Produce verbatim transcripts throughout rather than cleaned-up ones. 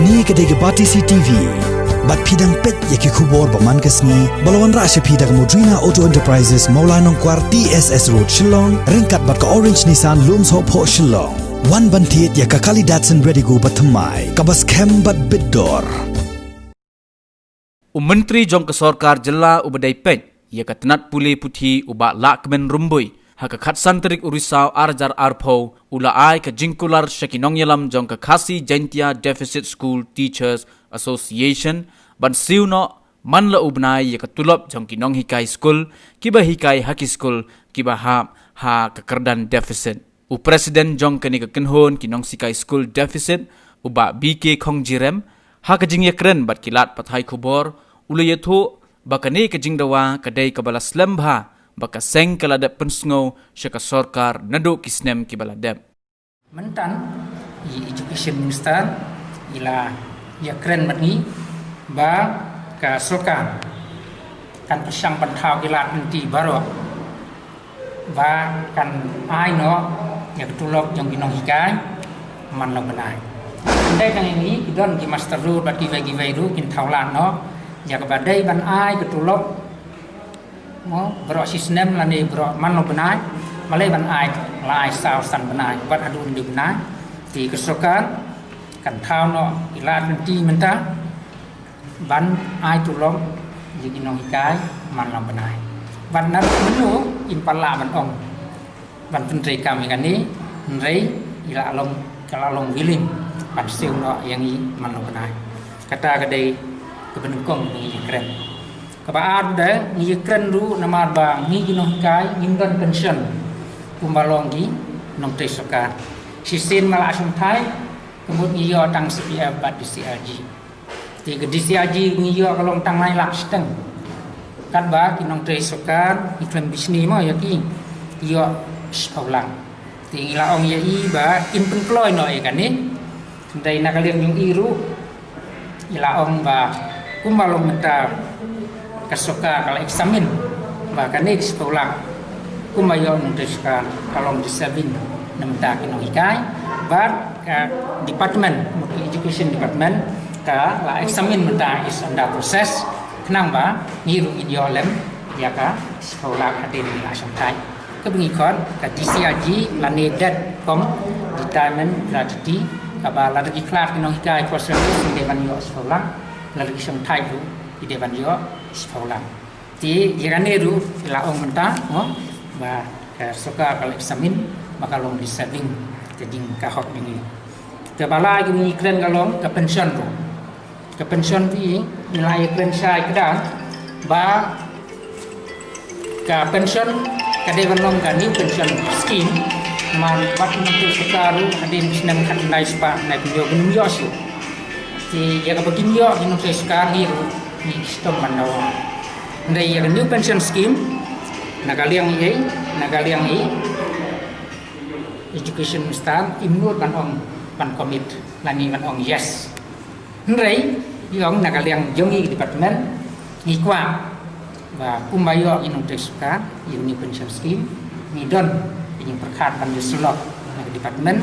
Kane ka dei ka Batesi T V. Bad phi dang peit ïa ki khubor ba man ka sngi ba la wanrah sha phi da ka Modrina Auto Enterprises, Mawlai Nongkwar, T S S Road, Shillong, ryngkat bad ka Orange Nissan, Lumsohphoh, Shillong. Wan ban thied ïa ka Kali Datsun Redigo ba thymmai, kaba skhem bad bit dor. U Myntri jong ka Sorkar Jylla uba dei peit ïa ka tnat pule puthi, u Bah Lahkmen Rymbui, ha ka khatsan tarik u Risaw ar hajar arphew, u la ai ka jingkular sha ki nongïalam jong ka Khasi Jaintia Deficit School Teachers Association ban siew noh man la u bnai ïa ka tulop jong ki nonghikai skul kiba hikai ha ki skul kiba hap ha ka kyrdan deficit. U President jong kane ka kynhun ki nongsikai skul deficit, u Bah B K Khongjirem, ha ka jingïakren bad ki lad pathai khubor, u la ïathuh ba kane ka jingdawa ka dei kaba la slem bha ba ka seng ka la dep pynsngew sha ka sorkar naduh ki snem kiba la dep. Mynta i Education Minister i la ïakren bad ngi ba ka sorkar kan pyrshang ban thaw ki lad lynti baroh ba kan ai noh ïa ka tulop jong ki nonghikai man la u bnai. Hynrei tang ïa ngi ki don ki master ruh bad kiwei kiwei ruh kin thaw lad noh ïa kaba dei ban ai ka tulop mo baroh shi snem lane baroh man la u bnai, balei ban ai la ai saw san bnai bad haduh hynriew bnai. Te ka sorkar kan thaw noh ki lad lynti mynta ban ai tulop ïa ki nonghikai man la u bnai. Bad naduh mynno im pat lah ban ong ban pyntreikam ïa kane, hynrei i la long, ka la long willing ban siew noh ïa ngi man la u bnai. Kata ka dei kaba nyngkong ba ngi ïakren. Kaba ar de ngi ïakren ruh namar ba ngi ki nonghikai ngim don pension kumba long ki nongtrei sorkar. Shisien ma la shongthait ka mut ngi ïoh tang C P F bad D C R G. Te ka D C R G ngi ïoh ka long tang lai lak shiteng. Katba ki nongtrei sorkar ngi khlem bishni mo ïa ki ïoh shiphew lak. Te ngi la ong ïa i ba in pynkloi noh ïa kane. Hynrei na ka liang jong i ruh i la ong ba kumba long mynta ka sorkar ka la examine ba kane ka shiphew lak kumba ïoh nongtrei sorkar ka long deserving na bynta ki nonghikai. Bad ka department, mut ka education department ka la examine mynta, is under process. Khnang ba ngi ruh ngin ïoh lem ïa ka shiphew lak hadien ngi la shongthait. Kaba ngi khot ka D C R G lane DET, com, Determined Gratuity, kaba lada ki khlad ki nonghikai course service ki dei ban ïoh shiphew lak, lada ki shongthait ruh ki dei ban ïoh shiphew lak. Te ïa kane ruh la ong mynta mo ba ka sorkar ka la examine ba ka long deserving, ka jing ka hok jong ngi. Kaba lai kaba ngi kren ka long ka pension ruh. Ka pension ruh ngi la ïakren shai kdar ba ka pension ka dei ban long ka new pension scheme. Namar wat ki nongtrei sorkar ruh hadien snem khatkhyndai spah khyndai phew hynñiew kim ïoh shuh. Te ïa kaba kin ïoh ki nongtrei sorkar ngi ruh ngi shitom ban dawa. Hynrei ïa ka new pension scheme na ka liang i, na ka liang i Education Minister im nud ban ong ban commit lane ban ong yes. Hynrei i ong na ka liang jong i department ngi kwah ba kumba ïoh ki nongtrei sorkar ïa ka new pension scheme, ngi don ka jingpyrkhat ban ïasyllok na ka department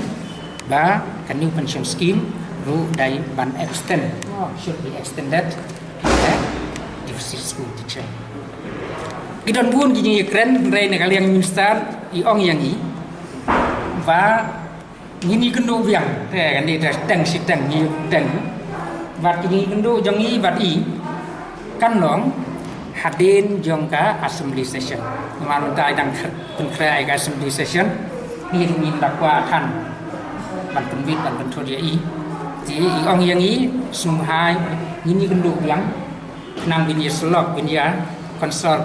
ba ka new pension scheme ruh dei ban extend, oh, should be extended to the deficit school teacher. Ki don bun ki jingïakren, hynrei na ka liang minister i ong ïa ngi ba ngin ïakynduh biang, te kan dei da teng shi teng ngi teng. Bad ki jingïakynduh jong ngi bad i kan long hadien jong ka assembly session. Namar mynta i dang pynkhreh ïa ka assembly session, ngi ruh ngim da kwah than ban pynbit ban pynthut ïa i. Te i ong ïa ngi sngewbha ngin ïakynduh biang khnang ban ïasyllok, ban ïa consult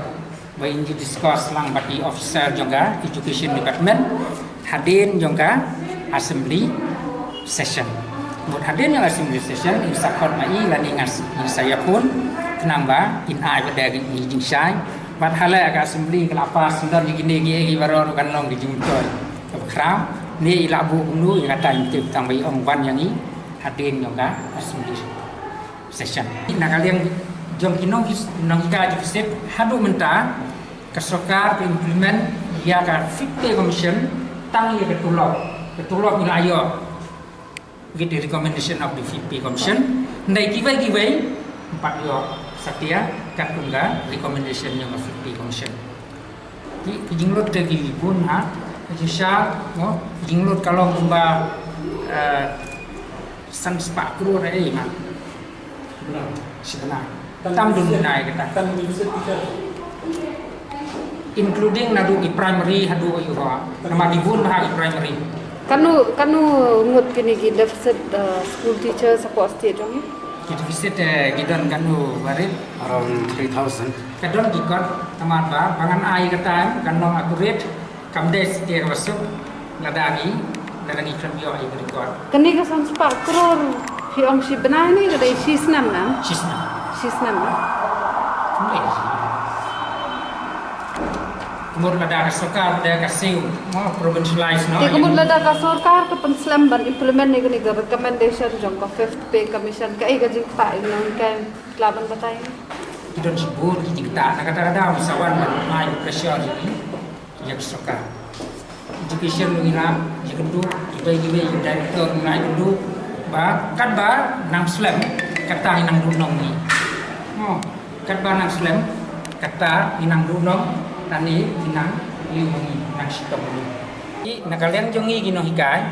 ba in ju discuss lang bad ki officer jong ka education department hadien jong ka assembly session. Mut hadien jong assembly session in sa khot ma i lane ngan sa ïa phone khnang ba in ai ba da ki jingshai. Bad ha la ka assembly ka la pass, don ki ne ki, ki baroh kan long ki jingmyntoi. Kaba khraw ne i la buh kumno ïa ka time table tang ba i ong wan ïa ngi hadien jong ka assembly session. Na ka liang jong ki nong, nonghikai deficit haduh mynta ka sorkar ka implement ïa ka fifth pay commission tang ïa ka tulop. Ka tulop ngi la ïoh. With the recommendation of the Fifth Pay Commission, hynrei kiwei kiwei ym pat ïoh satia katkum ka recommendation jong ka Fifth Pay Commission. Ki, ki jinglut te ki bun ha, ki sha, no, ki jinglut ka long kumba, eh, san spah klur eh, man. Shibnai. Tam dun bnai kata. Including naduh ki primary haduh ïa u ha. Namar ki bun bha ki primary. Kano, kano ngut kine ki deficit, uh, school teacher support state jong ngi? Ki deficit, eh, ki don kano barit? Around three thousand. Ka don ki kot, namar ba, ba ngan ai kata, kan long accurate, kam dei satia kaba suk, lada ngi, lada ngi khlem ïoh ïa ka record. Kane ka san spah klur, phi ong shi bnai ne, ka dei shi snem ne? Shi snem. Shi snem ne? Ka mut lada ka sorkar, da ka siew, mo, provincialize, no? Te ka mut lada ka sorkar ka pynslem ban implement ïa kane ka recommendation jong ka Fifth Pay Commission, kaei ka jingktah ïa ngi, ka la ban batai? Ki don shibun ki jingktah, na kata ka daw sa wan ban ai pressure ïa ki, ïa ka sorkar. Education ngi la ïakynduh, kiwei kiwei ki director ngi la ïakynduh, ba katba nang slem, kata ngi nang duh nong ngi. Oh, katba nang slem, kata ngi nang duh nong, lane ngi nang ïoh ngi nang shitom ngi. Ki, na ka liang jong ngi ki nonghikai,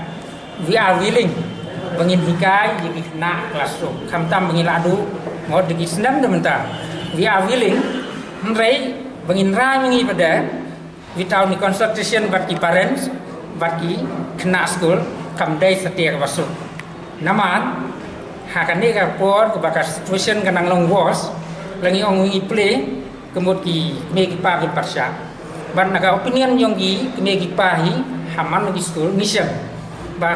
we are willing ba ngin hikai ïa ki khynnah classroom. Khamtam ba ngi la duh ngot da ki snem da mynta. We are willing, hynrei ba ngin rai ma ngi ba da, without ni consultation bad ki parents, bad ki khynnah skul, kam dei satia kaba suk. Namar ha kane ka por kaba ka situation ka nang long worse, la ngi ong ngi plie, ka mut ki kmie ki kpa kim pat shah. Bad na ka opinion jong ki kmie ki kpa hi, ha man ki skul ngi shem ba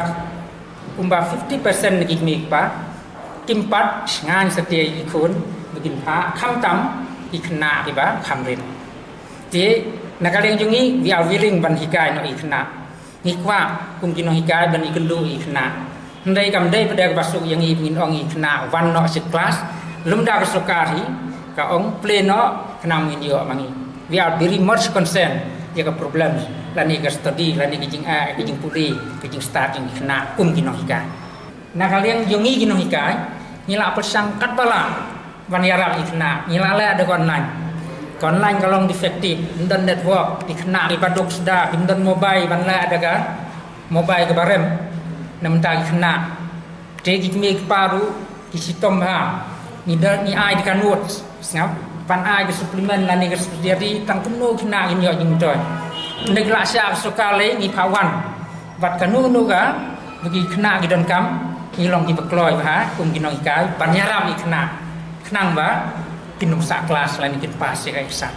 kumba fifty percent na ki kmie ki kpa kim pat shngaiñ satia ïa ki khun ba kin phah, khamtam ki khynnah kiba kham rit. Te na ka liang jong ngi, we are willing ban hikai noh ïa ki khynnah. Ngi kwah kum ki nonghikai ban ïakynduh ïa ki khynnah. Hynrei kam dei pat da kaba suk ïa ngi ba ngin ong ïa ki khynnah wan noh sha klas. Lymda ka sorkar hi ka ong plie noh, khnang ngin ïoh ma ngi. We are very much concerned ïa ka problem lane ka study lane ka jing, eh, ka jingpule, ka jingstad jong ki khynnah kum ki nonghikai. Na ka liang jong ngi ki nonghikai, ngi la pyrshang katba lah ban ïarap ïa ki khynnah, ngi la leh da ka online. Ka online ka long defective, ym don network, ki khynnah kiba duk sda kim don mobile ban leh da ka mobile kaba rem. Na mynta ki khynnah, te ki kmie ki kpa ruh ki shitom bha. Ngi da, ngi ai da ka notes, sngap, ban ai ka supplement lane ka subsidiary, tang kumno ki khynnah kin ïoh jingmyntoi. Ynda ki la shah ka sorkar lei, ngi phah wan. Bad kano kano ka, ba ki khynnah ki donkam, ngi long kiba kloi bha kum ki nonghikai ban ïarap ïa ki khynnah, khnang ba kin ym sah klas lane kin pass ïa ka exam.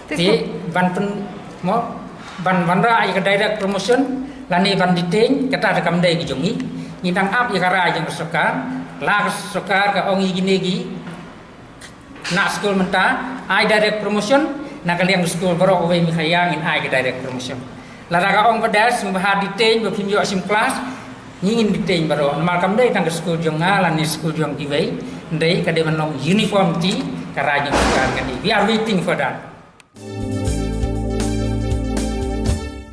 Te te ban pyn, mo, ban wanrah ïa ka direct promotion lane ban detain, kata te kam dei ka jong ngi. Ngi dang ap ïa ka rai jong ka sorkar. La ka sorkar ka ong ïa kine ki khynnah skul mynta ai direct promotion, na ka liang skul baroh kawei, mih haïa ngin ai ka direct promotion. Lada ka ong ba da sngewbha detain ba phim ïoh shim klas, ngi ngin detain baroh. Namar kam dei tang ka skul jong nga lane skul jong kiwei, hynrei ka dei ban long uniformity ka rai jong ka sorkar. Ka dei, we are waiting for that.